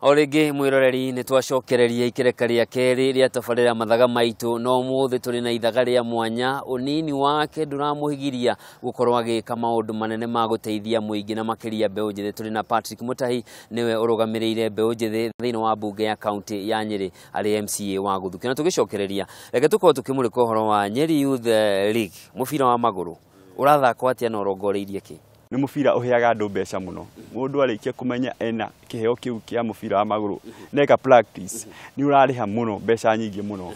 O rĩngĩ mwĩroreri nĩ twacokereria ikereka rĩa kerĩ rĩa tabarĩra mathaga maitũ, no ũmũthĩ tũrĩ na ithaga rĩa mwanya. Ũnini wake ndũramũhigiria gũkorwo agĩka maũndũ manene ma gũteithia mũingĩ na makĩria mbeũ njĩthĩ. Tũrĩ na Patrick Mutahi, nĩwe ũrũgamĩrĩire mbeũ njĩthĩ thĩinĩ wa mbunge ya kaunti ya Nyĩrĩ arĩ MCA wa Gũthukio. Na tũgĩcokereria, reke tũkorwo tũkĩmũrĩka ũhoro wa Nyeri Youth League, mũbira wa magũrũ ũrathakwo atĩa na ũrongoreirie kĩ? Nĩ mũbira ũheaga andũ mbeca mũno. Mũndũ arĩkia kũmenya ena kĩheo kĩu kĩa mũbira wa magũrũ neka practice, nĩ ũrarĩha mũno mbeca nyingĩ mũno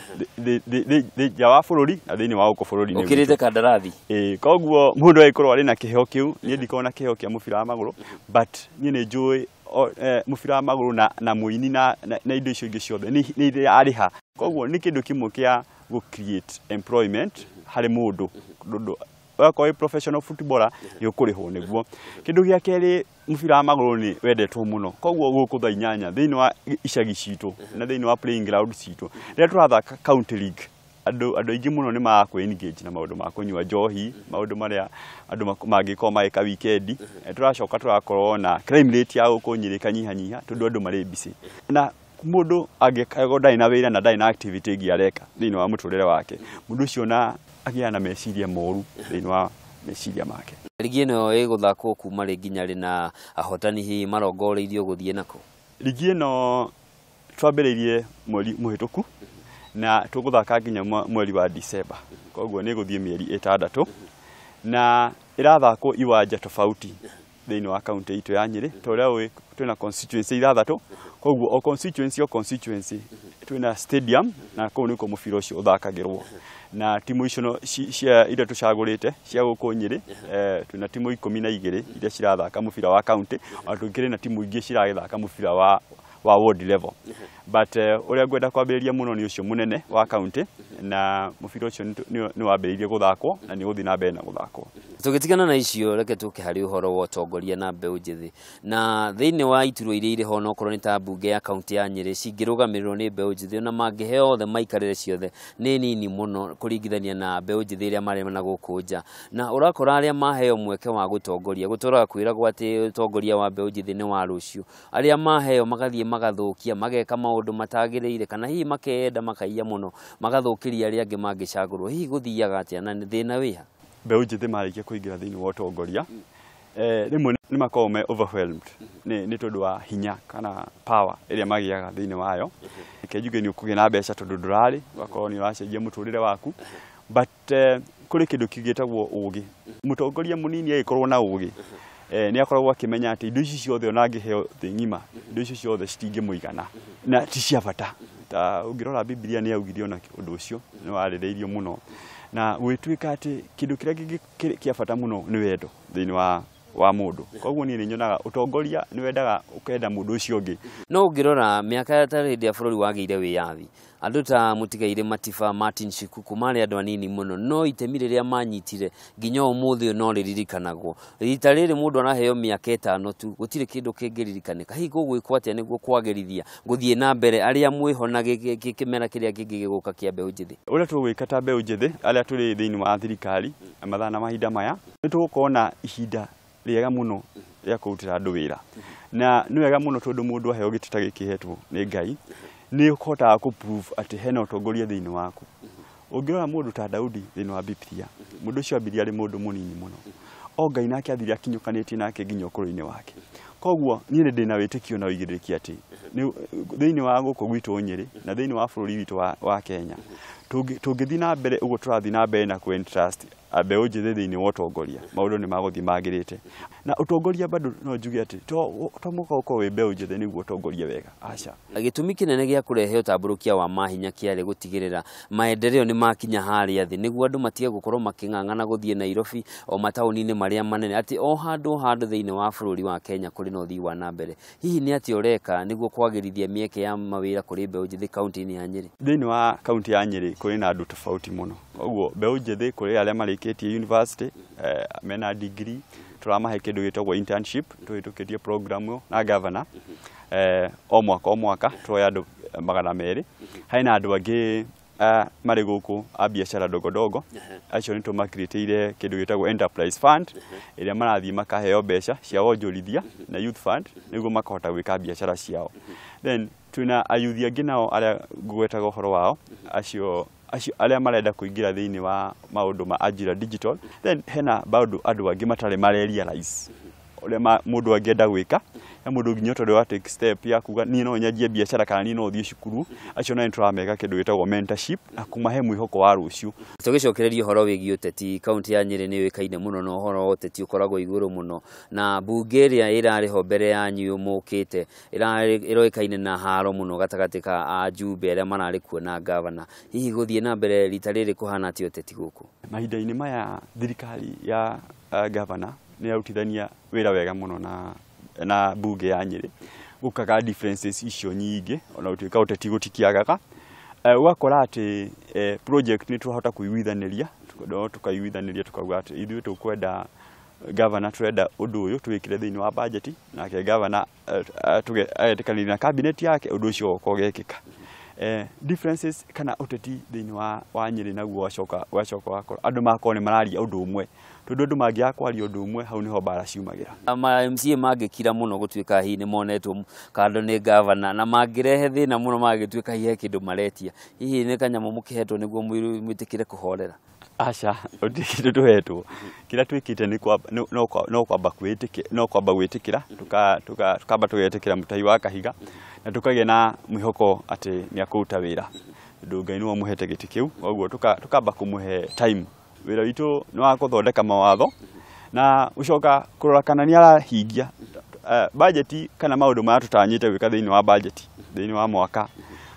nja wa bũrũri na thĩinĩ wa gũkũ bũrũri-inĩ. Ũkĩrĩte kandarathi. Ĩĩ, koguo mũndũ agĩkorwo arĩ na kĩheo kĩu, niĩ ndikoragwo na kĩheo kĩa mũbira wa magũrũ, but niĩ nĩ njũĩ mũbira wa magũrũ na mũini na indo icio ingĩ ciothe nĩ iria arĩha. Koguo nĩ kĩndũ kĩmwe kĩa gũ create employment harĩ mũndũ, tondũ wakorwo wĩ professional footballer nĩ ũkũrĩhwo nĩguo. Kĩndũ gĩa kerĩ, mũbira wa magũrũ nĩ wendetwo mũno, koguo gũkũ thaa inyanya thĩinĩ wa icagi citũ na thĩinĩ wa playing ground citũ rĩrĩa tũrathaka county league, andũ aingĩ mũno nĩ magakwĩ engage na maũndũ ma kũnyua njohi, maũndũ marĩa andũ mangĩkorwo magĩka weekend. Tũracoka tũrakorwo na crime rate ya gũkũ Nyĩrĩ ĩkanyihanyiha tondũ andũ marĩ busy. Na mũndũ angĩkorwo ndarĩ na wĩra na ndarĩ na activity ĩngĩ areka thĩinĩ wa mũtũrĩre wake, mũndũ ũcio na agĩa na meciria moru thĩinĩ wa meciria make. Rigi ĩno ĩgũthakwo kuma rĩ nginya rĩ na ahotani hihi marongoreirio gũthiĩ nako? Rigi ĩno twambĩrĩirie mweri mũhĩtũku na tũgũthaka nginya mweri wa December, koguo nĩ ĩgũthiĩ mĩeri 6 na ĩrathakwo iwanja tofauti thĩinĩ wa kaunti itũ ya Nyĩrĩ. Ta ũrĩa ũĩ twĩna constituency 6, koguo o constituency o constituency twĩna stadium na kũu nĩkuo mũbira ũcio ũthakagĩrwo. Na timu icio cia iria tũcagũrĩte cia gũkũ Nyĩrĩ, twĩna timu 12 iria cirathaka mũbira wa kaunti, ona tũkĩrĩ na timu ingĩ ciragĩthaka mũbira wa ward level. But ũrĩa ngwenda kwambĩrĩria mũno nĩ ũcio mũnene wa kaunti, na mũbira ũcio nĩ wambĩrĩirie gũthakwo na nĩ ũgũthiĩ na mbere na gũthakwo. Tũgĩtigana na icio, reke tũke harĩ ũhoro wa ũtongoria na mbeũ njĩthĩ. Na thĩinĩ wa iturwa iria irĩ ho, no okorwo nĩ ta mbunge ya kaunti ya Nyĩrĩ cingĩrũgamĩrĩrwo nĩ mbeũ njĩthĩ ona mangĩheo othe maikarĩre ciothe nĩ nini mũno kũringithania na mbeũ njĩthĩ ĩrĩa marĩ na gũkũ nja. Na ũrakora arĩa maheo mweke wa gũtongoria, gũtũraga kwĩragwo atĩ ũtongoria wa mbeũ njĩthĩ nĩ wa rũciũ, arĩa maheo magathiĩ magathũkia, mageka maũndũ matagĩrĩire, kana hihi makeyenda makaiya mũno, magathũkĩria arĩa angĩ mangĩcagũrwo. Hihi gũthiaga atĩa na thĩna wĩha? Mbeũ njĩthĩ marĩkia kũingĩra thĩinĩ wa ũtongoria, rĩmwe nĩ makoragwo me overwhelmed nĩ tondũ wa hinya kana power ĩrĩa magĩaga thĩinĩ wayo. Reke njuge nĩ ũkũgĩa na mbeca tondũ ndũrarĩ, ũgakorwo nĩ ũracenjia mũtũrĩre waku, but kũrĩ kĩndũ kĩngĩ gĩtagwo ũgĩ. Mũtongoria mũnini agĩkorwo na ũgĩ, nĩ akoragwo akĩmenya atĩ indo ici ciothe ona angĩheo thĩ ng'ima, indo icio ciothe citingĩmũigana na ti cia bata. Ta ũngĩrora Bibilia nĩ yaugire ona ũndũ ũcio nĩ warĩrĩirio mũno, na gwĩtuĩka atĩ kĩndũ kĩrĩa kĩngĩ kĩa bata mũno nĩ wendo thĩinĩ wa mũndũ. Koguo niĩ nĩ nyonaga ũtongoria nĩ wendaga ũkenda mũndũ ũcio ũngĩ. No ũngĩrora mĩaka ta hĩndĩ ya bũrũri wagĩire wĩyathi, andũ ta Mũtigairĩ Matiba, Martin Shikuku marĩ andũ anini mũno, no itemi rĩrĩa manyitire nginya ũmũthĩ ũyũ no rĩririkanagwo. Rita rĩrĩ mũndũ araheo mĩaka 5 tu, gũtirĩ kĩndũ kĩngĩririkanĩka. Hihi gũgwĩkwo atĩa nĩguo kwagĩrithia gũthiĩ na mbere arĩa mwĩho na kĩmera kĩrĩa kĩngĩ gĩgũka kĩa mbeũ njĩthĩ? Ũrĩa tũgwĩka ta mbeũ njĩthĩ arĩa tũrĩ thĩinĩ wa thirikari mathaa na mahinda maya, nĩ tũgũkorwo na ihinda rĩega mũno rĩa kũrutĩra andũ wĩra. Na nĩ wega mũno tondũ mũndũ aheo gĩtĩ ta gĩkĩ hetwo nĩ Ngai, nĩ ũhotaga kũ prove atĩ hena ũtongoria thĩinĩ waku. Ũngĩrora mũndũ ta Daudi thĩinĩ wa Bibilia, mũndũ ũcio ambirie arĩ mũndũ mũnini mũno, o Ngai nake athire akinyũkanĩtie nake nginya ũkũrũ-inĩ wake. Koguo niĩ nĩ ndĩna wĩtĩkio na ũigĩrĩrĩki atĩ thĩinĩ wa gũkũ gwitũ Nyĩrĩ na thĩinĩ wa bũrũri witũ wa Kenya, tũngĩthiĩ na mbere ũguo tũrathiĩ na mbere na kũ entrust mbeũ njĩthĩ thĩinĩ wa ũtongoria, maũndũ nĩ magũthiĩ magĩrĩte. Na ũtongoria bado no njuge atĩ to mũhaka ũkorwo wĩ mbeũ njĩthĩ nĩguo ũtongorie wega, aca. Gĩtũmi kĩnene gĩa kũrehe ũtambũrũkia wa mahinya kĩarĩ gũtigĩrĩra maendeleo nĩ makinya harĩa thĩ, nĩguo andũ matige gũkorwo makĩng'ang'ana gũthiĩ Nairobi o mataũni-inĩ marĩa manene, atĩ o handũ handũ thĩinĩ wa bũrũri wa Kenya kũrĩ na ũthii wa na mbere. Hihi nĩ atĩa ũreka nĩguo kwagĩrithia mĩeke ya mawĩra kũrĩ mbeũ njĩthĩ kaunti-inĩ ya Nyĩrĩ? Thĩinĩ wa kaunti ya Nyĩrĩ kũrĩ na andũ tofauti mũno, koguo mbeũ njĩthĩ kũrĩ arĩa marĩkĩtie university, mena degree, turamahe kindu gitagwo internship tuhitukitie program na governor o mwaka turoya andu 200. Hena andu angi marĩ gũkũ a biacara ndogo ndogo acio nĩ tũmakirĩtĩire kĩndũ gĩtagwo enterprise fund ĩrĩa marathiĩ makaheo mbeca cia wonjorithia na youth fund nĩguo makahota gwĩka biacara ciao. Then twĩna ayuthi angĩ nao arĩa ngũgwetaga ũhoro wao acio arĩa marenda kũingĩra thĩinĩ wa maũndũ ma Ajira Digital. Then hena maũndũ andũ angĩ matarĩ marealize ũrĩa mũndũ angĩenda gwĩka na mũndũ nginya tondũ wa take step ya kuga niĩ no nyanjie biacara kana niĩ no thiĩ cukuru, acio nao nĩtũrameka kĩndũ gĩtagwo mentorship na kũmahe mwĩhoko wa rũciũ. Tũgĩcokereria ũhoro wĩgiĩ ũteti, kaunti ya Nyĩrĩ nĩ yũĩkaine mũno na ũhoro wa ũteti ũkoragwo igũrũ mũno, na mbunge ĩrĩa ĩrarĩ ho mbere yanyu mũkĩte ĩroĩkaine na haro mũno gatagatĩ ka ajumbe arĩa mararĩ kuo na gavana. Hihi gũthiĩ na mbere rita rĩrĩ kũhana atĩa ũteti gũkũ? Mahinda-inĩ maya thirikari ya gavana nĩ yarutithania wĩra wega mũno na bunge ya Nyĩrĩ, gũkaga differences icio nyingĩ ona gũtuĩka ũteti gũtikiagaga. Ũgakora atĩ project nĩ twahota kũiguithanĩria, tũkaiguithanĩria tukauga atĩ ithuĩ tũkwenda governor tũrenda ũndũ ũyũ twĩkĩre thĩinĩ wa budget, nake governor agetĩkanĩria na cabinet yake ũndũ ũcio ũgoka ũgekĩka. Differences kana ũteti thĩinĩ wa Nyĩrĩ naguo wacoka wakora andũ makorwo nĩ mararia ũndũ ũmwe, tondũ andũ mangĩaga kwaria ũndũ ũmwe hau nĩho mbara ciumagĩra. Ma MCA mangĩkira mũno gũtuĩka hihi nĩ monetwo kando nĩ gavana na mangĩrehe thĩna mũno magĩtuĩka hihi he kĩndũ maretia, hihi nĩ kanyamũ mũkĩhetwo nĩguo mwĩtĩkĩre kũhorera? Aca, gũtirĩ kĩndũ tũhetwo. Kĩrĩa twĩkĩte nĩ no kwamba gwĩtĩkĩra, tukamba tũgetĩkĩra Mũtahi wa Kahiga na tũkagĩa na mwĩhoko atĩ nĩ akũruta wĩra, tondũ Ngai nĩwe ũmũhete gĩtĩ kĩu. Koguo tukamba kũmũhe time. Wĩra witũ nĩ wa gũthondeka mawatho na gũcoka kũrora kana nĩ arahingia budget kana maũndũ marĩa tũtanyĩte gwĩka thĩinĩ wa budget thĩinĩ wa mwaka,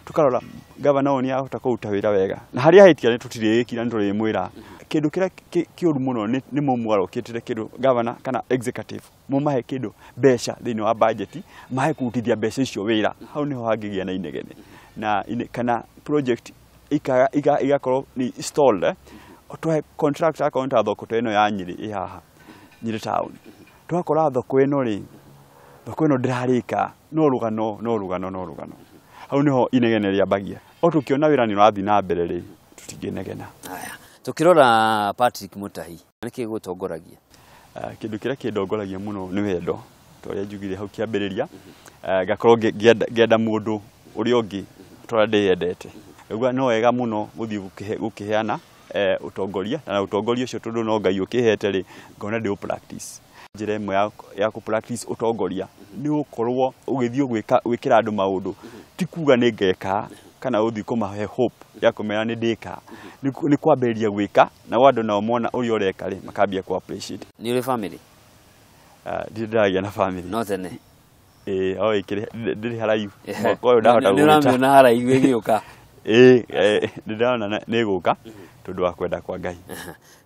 tukarora gavana ũyũ nĩ ahota kũruta wĩra wega na harĩa ahĩtia nĩ tũtirĩgĩkira nĩ tũrĩmwĩra. Kĩndũ kĩrĩa kĩũru mũno nĩ mũmwarũkĩtĩre kĩndũ gavana kana executive mũmahe kĩndũ mbeca thĩinĩ wa budget, mahe kũrutithia mbeca icio wĩra, hau nĩho hangĩgĩa na inegene na kana project igakorwo nĩ stalled. Twahe contract akorwo ta thoko ta ĩno ya Nyĩrĩ ĩ haha Nyĩrĩ town, twakora thoko ĩno rĩ, thoko ĩno ndĩrarĩka, no rũgano no rũgano no rũgano, hau nĩho inegene rĩambagia. O tũkĩona wĩra nĩ ũrathiĩ na mbere rĩ, tũtingĩnegena. Haya, tũkĩrora Patrick Mutahi, nĩkĩ gũtongoragia? Kĩndũ kĩrĩa kĩndongoragia mũno nĩ wendo, ta ũrĩa njugire hau kĩambĩrĩria, ngakorwo ngĩenda mũndũ ũrĩa ũngĩ ta ũrĩa ndĩyendete. Ũguo no wega mũno gũthiĩ gũkĩheana ũtongoria, na ũtongoria ũcio tondũ no Ngai ũkĩhete rĩ, ngona ndĩ practice. Njĩra ĩmwe ya kũ practice ũtongoria nĩ gũkorwo ũgĩthiĩ gwĩkĩra andũ maũndũ, ti kuga nĩ ngeka kana ũthiĩ kũmahe hope ya kũmera nĩ ndĩka, nĩ kwambĩrĩria gwĩka na andũ nao mona ũrĩa ũreka rĩ, makambia kũ appreciate. Nĩ ũrĩ family? Ndirĩ ndĩragĩa na family. No tene? Ĩĩ, o ĩkĩrĩ ndĩrĩ haraihu. Mwaka ũyũ ndahota gũgĩta. Nĩ ũramĩona haraihu ĩgĩũka? Ĩĩ, ndĩrona nĩ ĩgũka tondũ wa kwenda kwa Ngai.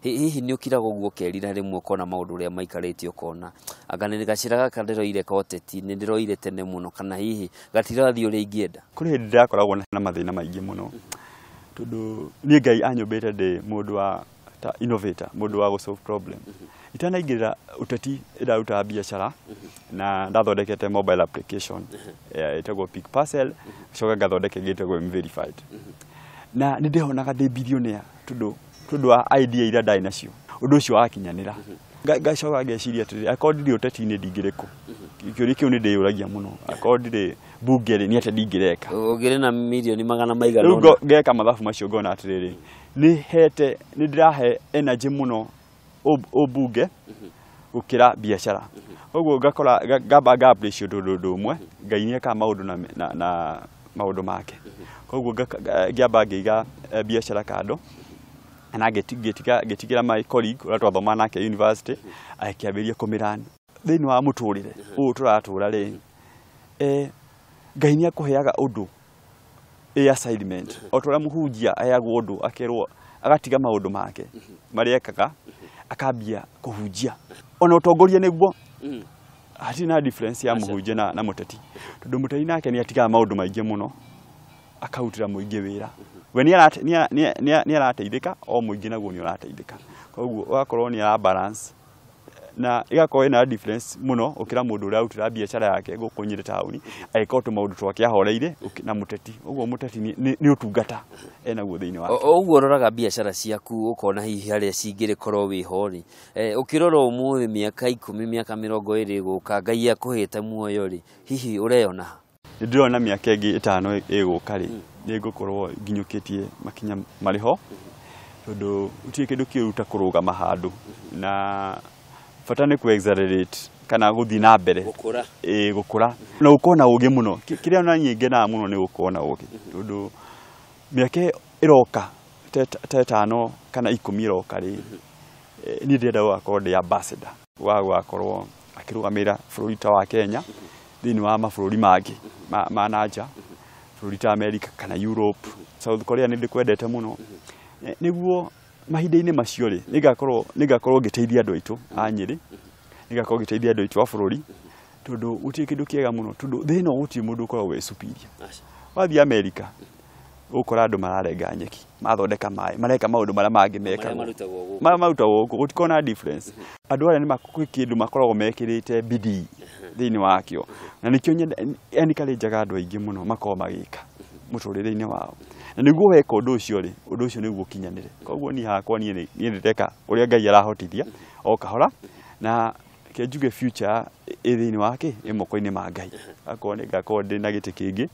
Hihi nĩ ũkiraga ũguo ũkerira rĩmwe ũkona maũndũ ũrĩa maikarĩte ũkona anga nĩ gacĩra gaka ndĩroire ka ũteti nĩ ndĩroire tene mũno kana hihi gatirathiĩ ũrĩa ingĩenda? Kũrĩ hĩndĩ ndĩrakoragwo na mathĩna maingĩ mũno tondũ niĩ Ngai anyũmbĩte ndĩ mũndũ wa ta innovator, mũndũ wa gũ solve problem. Itanaingĩrĩra ũteti ndarutaga biacara na ndathondekete mobile application ĩtagwo Pick Parcel, coka ngathondeka ĩngĩ ĩtagwo M-Verified. Na nĩ ndĩhonaga ndĩ billionaire tondũ wa idea iria ndarĩ nacio, ũndũ ũcio wakinyanĩra. Ngacoka ngeciria atĩrĩrĩ, akorwo ndirĩ ũteti-inĩ ndingĩrĩ kũ? Kĩũria kĩu nĩ ndĩyũragia mũno, akorwo ndirĩ mbunge rĩ, nĩ atĩa ndingĩreka? Ũngĩrĩ na mirioni magana maigana ũna. Rĩu ngeka mathabu macio ngona atĩrĩrĩ, nĩ hete, nĩ ndĩrahe energy mũno ũmbunge gũkĩra biacara. Koguo ngakora ngamba nga appreciate ũndũ ũmwe, Ngai nĩ ekaga maũndũ na maũndũ make. Koguo ngĩamba ngĩiga biacara kando na ngĩtigĩra my colleague ũrĩa twathomaga nake university akĩambĩrĩria kũmĩrani. Thĩinĩ wa mũtũrĩre ũyũ tũratũra rĩ, Ngai nĩ akũheaga ũndũ ĩ assignment. O ta ũrĩa mũhunjia aheagwo ũndũ akerwo agatiga maũndũ make marĩa ekaga akambia kũhunjia. Ona ũtongoria nĩguo hatirĩ na difference ya mũhunjia na mũteti, tondũ mũteti nake nĩ atigaga maũndũ maingĩ mũno akarutĩra mũingĩ wĩra. We nĩ arateithĩka, o mũingĩ naguo nĩ ũrateithĩka. Koguo ũgakorwo nĩ ara balance Na ĩgakorwo ĩna difference mũno ũkĩra mũndũ ũrĩa arutĩra biacara yake gũkũ Nyĩrĩ taũni agĩka tũmaũndũ twake ahoreire na mũteti. Ũguo mũteti nĩ ũtungata enaguo thĩinĩ wake. Ũguo ũroraga biacara ciaku ũkona hihi harĩa cingĩrĩkorwo wĩho rĩ, ũkĩrora ũmũthĩ mĩaka 10 mĩaka 20 ĩgũka Ngai akũhĩte muoyo rĩ, hihi ũreyona ha? Nĩ ndĩrona mĩaka ĩngĩ 5 ĩgũka rĩ, nĩ ngũkorwo nginyũkĩtie makinya marĩ ho, tondũ gũtirĩ kĩndũ kĩũru ta kũrũgama handũ, na bata nĩ kũ accelerate kana gũthiĩ na mbere, gũkũra. Gũkũra na gũkorwo na ũgĩ mũno. Kĩrĩa ona niĩ ngenaga mũno nĩ gũkorwo na ũgĩ, tondũ mĩaka ĩroka ta 5 kana 10 ĩroka rĩ, niĩ ndĩrenda gũgakorwo ndĩ ambassador wa gũgakorwo akĩrũgamĩrĩra bũrũri ta wa Kenya thĩinĩ wa mabũrũri mangĩ ma nanja, bũrũri ta America kana Europe, South Korea nĩ ndĩkwendete mũno. Nĩguo mahinda-inĩ macio rĩ, nĩngakorwo ngĩteithia andũ aitũ a Nyĩrĩ, nĩngakorwo ngĩteithia andũ aitũ a bũrũri, tondũ gũtirĩ kĩndũ kĩega mũno, tondũ thĩ ĩno gũtirĩ mũndũ ũkoragwo wĩ superior. Wathiĩ America ũgũkora andũ mararenga nyeki, mathondeka maĩ, mareka maũndũ marĩa mangĩ mekagwo, marĩa marutagwo gũkũ, gũtikoragwo na difference. Andũ arĩa nĩ kwĩ kĩndũ makoragwo mekĩrĩte bidii thĩinĩ wakĩo, na nĩkĩo encourage-aga andũ aingĩ mũno makorwo magĩka mũtũrĩre-inĩ wao, na nĩguo weka ũndũ ũcio rĩ, ũndũ ũcio nĩguo ũkinyanĩre. Koguo niĩ hakwa niĩ ndĩreka ũrĩa Ngai arahotithia o kahora, na reke njuge future ĩ thĩinĩ wake ĩ moko-inĩ ma Ngai. Akorwo nĩ ngakorwo ndĩ na gĩtĩ kĩngĩ,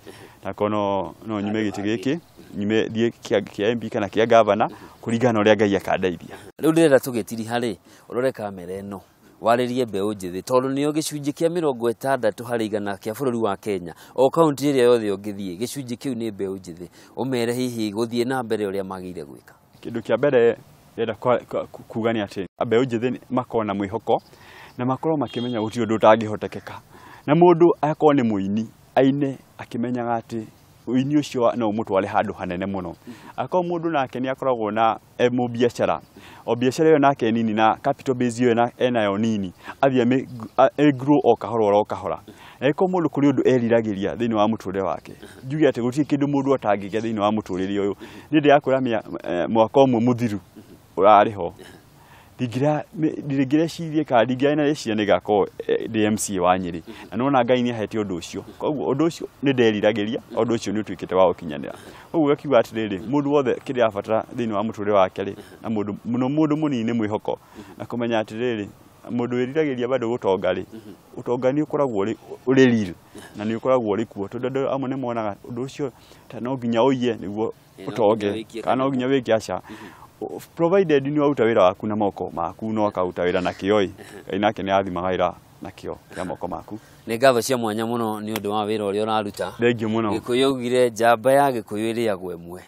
na akorwo no nyume gĩtĩ gĩkĩ, nyume thiĩ kĩa MP kana kĩa governor, kũringana na ũrĩa Ngai akandeithia. Rĩu ndĩrenda tũgĩtiriha rĩ, ũrore kamera ĩno, warĩrie mbeũ njĩthĩ, tondũ nĩo gĩcunjĩ kĩa 60 harĩ igana kĩa bũrũri wa Kenya, o kaunti ĩrĩa yothe ũngĩthiĩ, gĩcunjĩ kĩu nĩ mbeũ njĩthĩ. Ũmere hihi gũthiĩ na mbere ũrĩa magĩrĩire gwĩka. Kĩndũ kĩa mbere ndĩrenda kuga nĩ atĩ mbeũ njĩthĩ makorwo na mwĩhoko, na makorwo makĩmenya gũtirĩ ũndũ ũtangĩhotekeka, na mũndũ akorwo nĩ mũini aine akĩmenyaga atĩ ũini ũcio no ũmũtware handũ hanene mũno. Akorwo mũndũ nake nĩ akoragwo na mũbiacara, o biacara ĩyo nake nini na capital base ĩyo enayo nini, athiĩ ĩ grow o kahora o kahora. Angĩkorwo mũndũ kũrĩ ũndũ eriragĩria thĩinĩ wa mũtũrĩre wake, njuge atĩ gũtirĩ kĩndũ mũndũ atangĩgĩa thĩinĩ wa mũtũrĩre ũyũ. Niĩ ndĩrakwĩra mwaka ũmwe mũthiru ũrarĩ ho, ndingĩrecirie kana ndingĩarĩ na rĩciria nĩngakorwo ndĩ MCA wa Nyĩrĩ, na nĩwona Ngai nĩ ahete ũndũ ũcio. Koguo ũndũ ũcio nĩ nderiragĩria, ũndũ ũcio nĩ ũtuĩkĩte wa gũkinyanĩra. Koguo gakiuga atĩrĩrĩ, mũndũ wothe kĩrĩa arabatara thĩinĩ wa mũtũrĩre wake rĩ, na mũndũ mũno mũndũ mũnini nĩ mwĩhoko, na kũmenya atĩrĩrĩ, mũndũ wĩriragĩria bado gũtonga rĩ, ũtonga nĩ ũkoragwo ũrĩ real, na nĩ ũkoragwo ũrĩ kuo, tondũ andũ amwe nĩ monaga ũndũ ũcio ta no nginya ũiye nĩguo ũtonge, kana no nginya wĩke aca. Provided nĩ waruta wĩra waku na moko maku, no ũkaruta wĩra na kĩo ĩ, Ngai nake nĩ arathimaga wĩra na kĩo kĩa moko maku. Nĩ ngatho cia mwanya mũno nĩ ũndũ wa wĩra ũrĩa ũraruta. Thengiũ mũno. Gĩkũyũ augire njamba ya Gĩkũyũ ĩrĩagwo ĩmwe.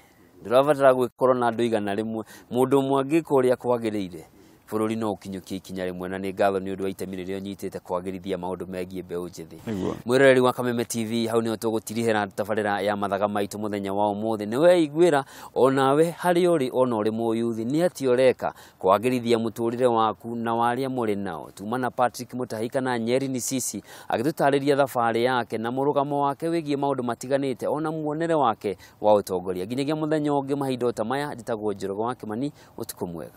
Ndũrabatara gũkorwo na andũ 100, mũndũ ũmwe angĩka ũrĩa kwagĩrĩire, bũrũri no ũkinyũkie ikinya rĩmwe, na nĩ ngatho nĩ ũndũ wa itemi rĩrĩa ũnyitĩte kwagĩrithia maũndũ megiĩ mbeũ njĩthĩ. Mwĩroreri wa Kameme TV, hau nĩho tũgũtirihĩra tabarĩra ya mathaga maitũ mũthenya wa ũmũthĩ. Nĩ weiguĩra onawe harĩa ũrĩ, ona ũrĩ mũyuthi, nĩ atĩa ũreka kwagĩrithia mũtũrĩre waku na wa arĩa mũrĩ nao. Tuma na Patrick Mutahi kana Nyeri ni sisi agĩtũtarĩria thabarĩ yake na mũrũgamo wake wĩgiĩ maũndũ matiganĩte, ona muonere wake wa ũtongoria. Nginyagia mũthenya ũngĩ mahinda o ta maya, njĩtagwo Njoroge wa Kĩmani, ũtukũ mwega.